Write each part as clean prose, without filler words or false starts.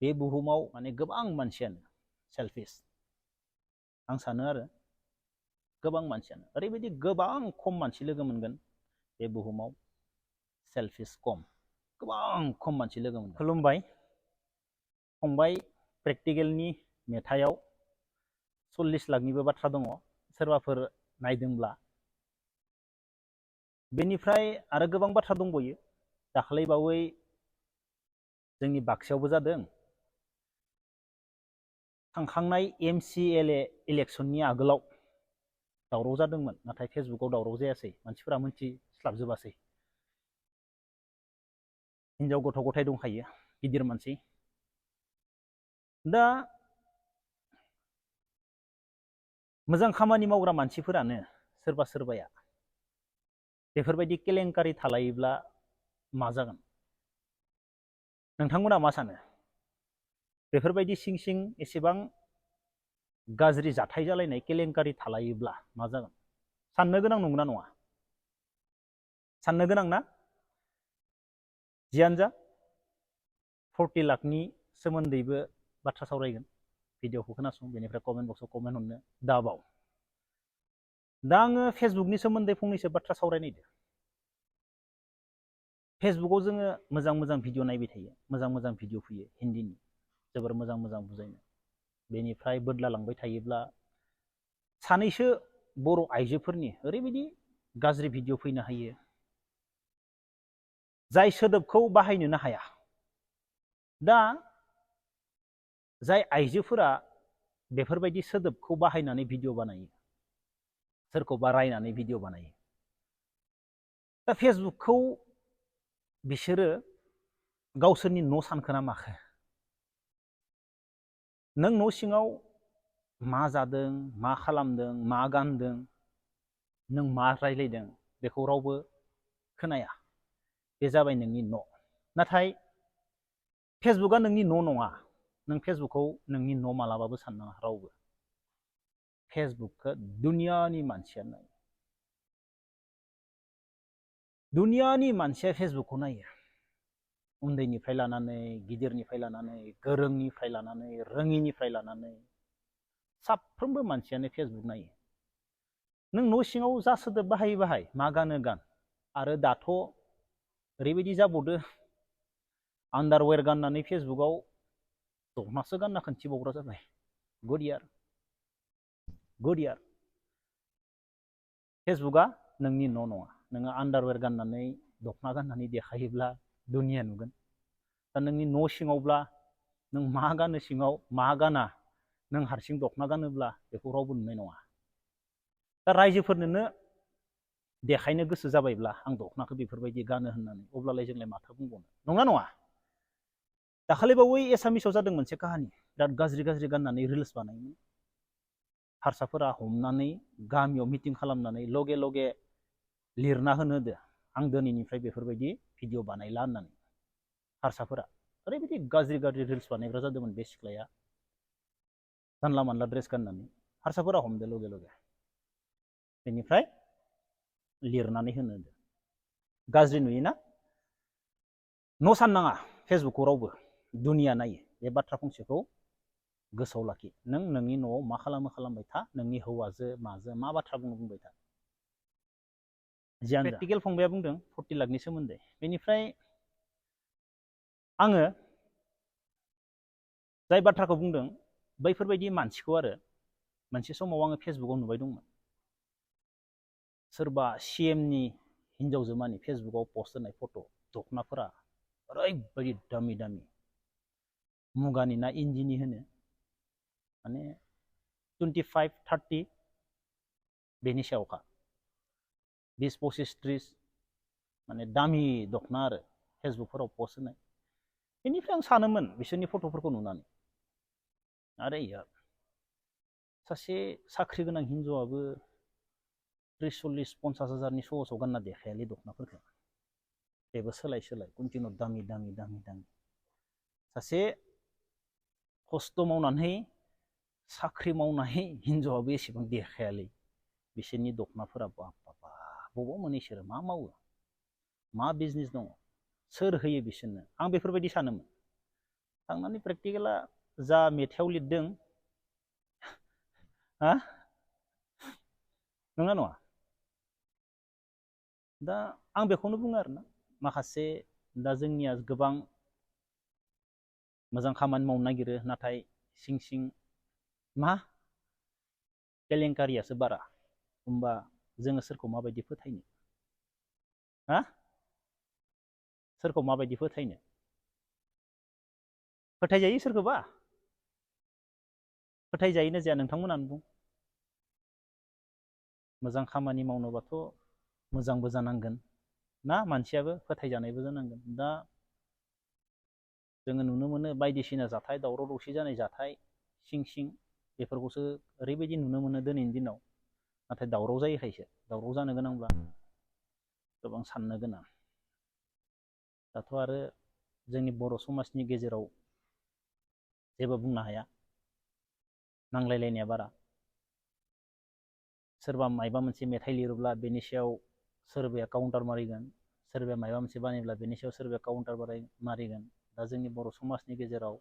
बे बुहुमाव माने गोबां मानसियानो सेल्फिश आं सानो आरो गोबां मानसियानो ओरैबायदि गोबां खम मानसि लोगो मोनगोन बे बुहुमाव सेल्फिश गोबां खम मानसि लोगो मोनगोन। खुलुमबाय फंबाय प्रेक्टिकेलनि मेथाइयाव 40 लाखनिबो बाथ्रा दङ सोरबाफोर नायदोंब्ला। बेनिफ्राय आरो गोबां बाथ्रा दंबावो। दाखालिबावै जोंनि बाक्सायावबो जादों। थांखांनाय MCLA इलेक्सननि आगोलाव दावराव जादोंमोन, नाथाय फेसबुकाव दावराव जायासै, मानसिफोरा मिन्थिस्लाबजोबासै। हिनजाव गथ' गथाय दंखायो, गिदिर मानसि। दा मोजां खामानि मावग्रा मानसिफोरानो सोरबा सोरबाया बेफोरबायदि केलेंकारि थालायोब्ला मा जागोन? नोंथांमोना मा सानो? बेफोरबायदि सिं सिं एसेबां गाज्रि जाथाय जालायनाय केलेंकारि थालायोब्ला मा जागोन? साननो गोनां नंगौना नङा? साननो गोनां ना? जियानो जा 40 लाखनि सोमोन्दैबो बाथ्रा सावरायगोन। भिडिअखौ खोनासं, बेनिफ्राय कमेन्ट बक्सआव कमेन्ट हरनो दाबाव। दा आङो फेसबुकनि सोमोन्दै फंनैसो बाथ्रा सावरायनायदो। फेसबुकाव जोङो मोजां मोजां भिडिअ नायबाय थायो, मोजां मोजां भिडिअ फैयो हिन्दीनि, जोबोर मोजां मोजां बुजायनो। बेनिफ्राय बोदलालांबाय थायोब्ला सानैसो बर' आइजोफोरनि ओरैबायदि गाज्रि भिडिअ फैनो हायो जाय सोदोबखौ बाहायनोनो हाया। दा जाय आइजोफोरा बेफोरबायदि सोदोबखौ बाहायनानै भिडिअ बानायो, सोरखौबा रायनानै भिडिअ बानायो, दा फेसबुकखौ बिसोरो गावसोरनि न' सानखोना माखो? नों न' सिङाव मा जादों, मा खालामदों, मा गानदों, नों मा रायज्लायदों, बेखौ रावबो खोनाया। बे जाबाय नोंनि न'। नाथाय फेसबुकआ नोंनि न' नङा। नों फेसबुकखौ नोंनि न' मालाबाबो साननाङा रावबो। फेसबुकखौ दुनियानि मानसियानो नायो। दुनियानि मानसिया फेसबुकखौ नायो। उन्दैनिफ्राय लानानै, गिदिरनिफ्राय लानानै, गोरोंनिफ्राय लानानै, रोङिनिफ्राय लानानै साफ्रोमबो मानसियानो फेसबुक नायो। नों न' सिङाव जा सोदोब बाहाय, मा गानो गान। आरो दाथ' ओरैबायदि जाबावदो, आन्डारवेर गाननानै फेसबुकाव दखनासो गानना खिन्थिबावग्रा जाबाय। Good year, good year. फेसबुकआ नोंनि न' नङा। नोङो आन्डारवेर गाननानै, दखना गाननानै देखायोब्ला दुनिया नुगोन। दा नोंनि न' सिङावब्ला नों मा गानो सिङाव, मा गाना, नों हारसिं दखना गानोब्ला बेखौ रावबो नुनाय नङा। दा रायजोफोरनोनो देखायनो गोसो जाबायब्ला आं दखनाखौ बेफोरबायदि गानो होननानै, अब्लालाय जोंलाय माथो बुंबावनो, नंना नङा? दाखालिबावै एसामिसाव जादों मोनसे काहानि, बिराद गाज्रि गाज्रि गाननानै रिल्स बानायोमोन। हारसाफोरा हमनानै गामियाव मिटिं खालामनानै लगे लगे लिरना होदो, आं दिनैनिफ्राय बेफोरबायदि भिडिअ बानायला होननानै। हारसाफोरा ओरैबायदि गाज्रि गाज्रि रिल्स बानायग्रा जादोंमोन बे सिख्लाया, जानला मानला ड्रेस गाननानै। हारसाफोरा हमदो लगे लगे। बेनिफ्राय लिरनानै होदो। गाज्रि नुयोना? न' साननाङा फेसबुकखौ रावबो, दुनिया नायो। बे बाथ्रा फंसेखौ गोसोआव लाखि। नों नोंनि न'आव मा खालामो खालामबाय था, नोंनि हौवाजों माजों मा बाथ्रा बुंबाय था। जियानो प्रेक्टिकेल फंबाया बुंदों 40 लाखनि सोमोन्दै। बेनिफ्राय आङो जाय बाथ्राखौ बुंदों बैफोरबायदि मानसिखौ आरो मोनसे समाव आङो फेसबुकाव नुबाय दंमोन। सोरबा CMनि हिनजावजो मानि फेसबुकाव पस्ट होनाय फट', दखनाफोरा ओरैबायदि दामि दामि, मुगानि ना इन्दिनि होनो, माने 25-30 बेनि सायावखा, 20-25-30 माने दामि दखना आरो फेसबुकफोराव पस्ट होनाय। बेनिफ्राय आं सानोमोन बिसोरनि फट'फोरखौ नुनानै, आरे यार, सासे साख्रि गोनां हिनजावाबो 30-40-50 हाजारनि सहसाव गानना देखायालै दखनाफोरखौ। बेबो सोलाय सोलाय कन्टिनिउ दामि दामि दामि दामि। सासे खस्थ' मावनानै साख्रि मावनाय हिनजावाबो एसेबां देखायालै। बिसोरनि दखनाफोरा बाब बाबा, बबाव मोनो इसोरो, मा मावो, मा बिजनेस दङ, सोर होयो बिसोरनो? आं बेफोरबायदि सानोमोन। थांनानै प्रेक्टिकेला जा मेथाइआव लिरदों हा नङा नङा दा आं बेखौनो बुङो आरोना माखासे दा जोंनिया गोबां मोजां खामानि मावनो नागिरो नाथाय सिं सिं मा केलेंकारियासो बारा होमबा जोङो सोरखौ माबायदि फोथायनो हा सोरखौ माबायदि फोथायनो फोथायजायो सोरखौबा फोथायजायोना जाया नोंथांमोनानो बुं मोजां खामानि मावनोबाथ' मोजांबो जानांगोन ना मानसियाबो फोथायजानायबो जानांगोन दा जोङो नुनो मोनो बायदिसिना जाथाय दावराव दावसि जानाय जाथाय सिं सिं बेफोरखौसो ओरैबायदि नुनो मोनो दिनैनि दिनाव नाथाय दावराव जायो खायसे दावराव जानो गोनांब्ला गोबां साननो गोनां दाथ' आरो जोंनि बर' समाजनि गेजेराव जेबो बुंनो हाया नांलायलायनाया बारा सोरबा मायबा मोनसे मेथाइ लिरोब्ला बेनि सायाव सोरबाया काउन्टार मारिगोन सोरबाया मायबा मोनसे बानायब्ला बेनि सायाव सोरबाया काउन्टार मारिगोन दा जोंनि बर' समाजनि गेजेराव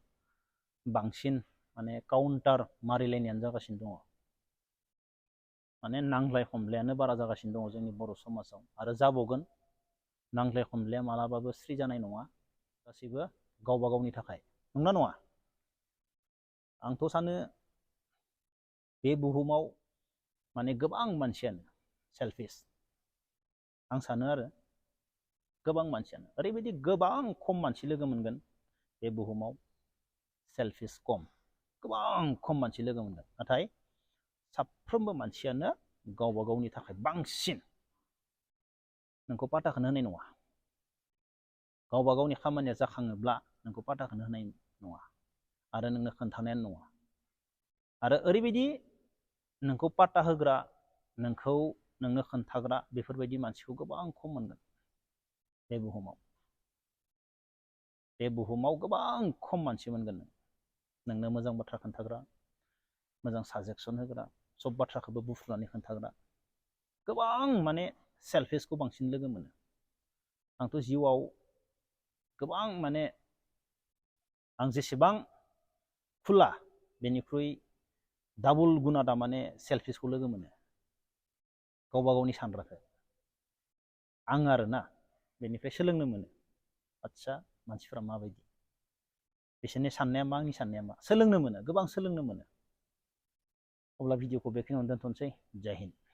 बांसिन माने काउन्टार मारिलायनायानो जागासिनो दङ माने नांज्लाय खमलायानो बारा जागासिनो दङ जोंनि बर' समाजाव आरो जाबावगोन नांज्लाय खमलाया मालाबाबो स्रि जानाय नङा गासैबो गावबा गावनि थाखाय नंना नङा आंथ' सानो बे बुहुमाव माने गोबां मानसियानो सेल्फिस आं सानो आरो गोबां मानसियानो ओरैबायदि गोबां खम मानसि लोगो मोनगोन बे बुहुमाव सेल्फिस खम गोबां खम मानसि लोगो मोनगोन नाथाय साफ्रोमबो मानसियानो गावबा गावनि थाखाय बांसिन नोंखौ पात्ताखौनो होनाय नङा गावबा गावनि खामानिया जाखाङोब्ला नोंखौ पात्ताखौनो होनाय नङा आरो नोंनो खोन्थानायानो नङा आरो ओरैबायदि नोंखौ पात्ता होग्रा नोंनो खोन्थाग्रा बेफोरबायदि मानसिखौ गोबां खम मोनगोन बे बुहुमाव गोबां खम मानसि मोनगोन नोंनो मोजां बाथ्रा खोन्थाग्रा मोजां साजेसन होग्रा सब बाथ्राखौबो बुफ्रुनानै खोन्थाग्रा गोबां माने सेल्फिसखौ बांसिन लोगो मोनो आंथ' जिउआव गोबां माने आं जेसेबां खुला बेनिख्रुइ डाबल गुना दा माने सेल्फिसखौ लोगो मोनो गावबा गावनि सानग्राखौ आं आरोना बेनिफ्राय सोलोंनो मोनो आदसा मानसिफ्रा माबायदि बिसोरनि साननाया मा आंनि साननाया मा सोलोंनो मोनो गोबां सोलोंनो मोनो अब्ला भिडिअखौ बेखिनियावनो दोनथ'नोसै जय हिन्द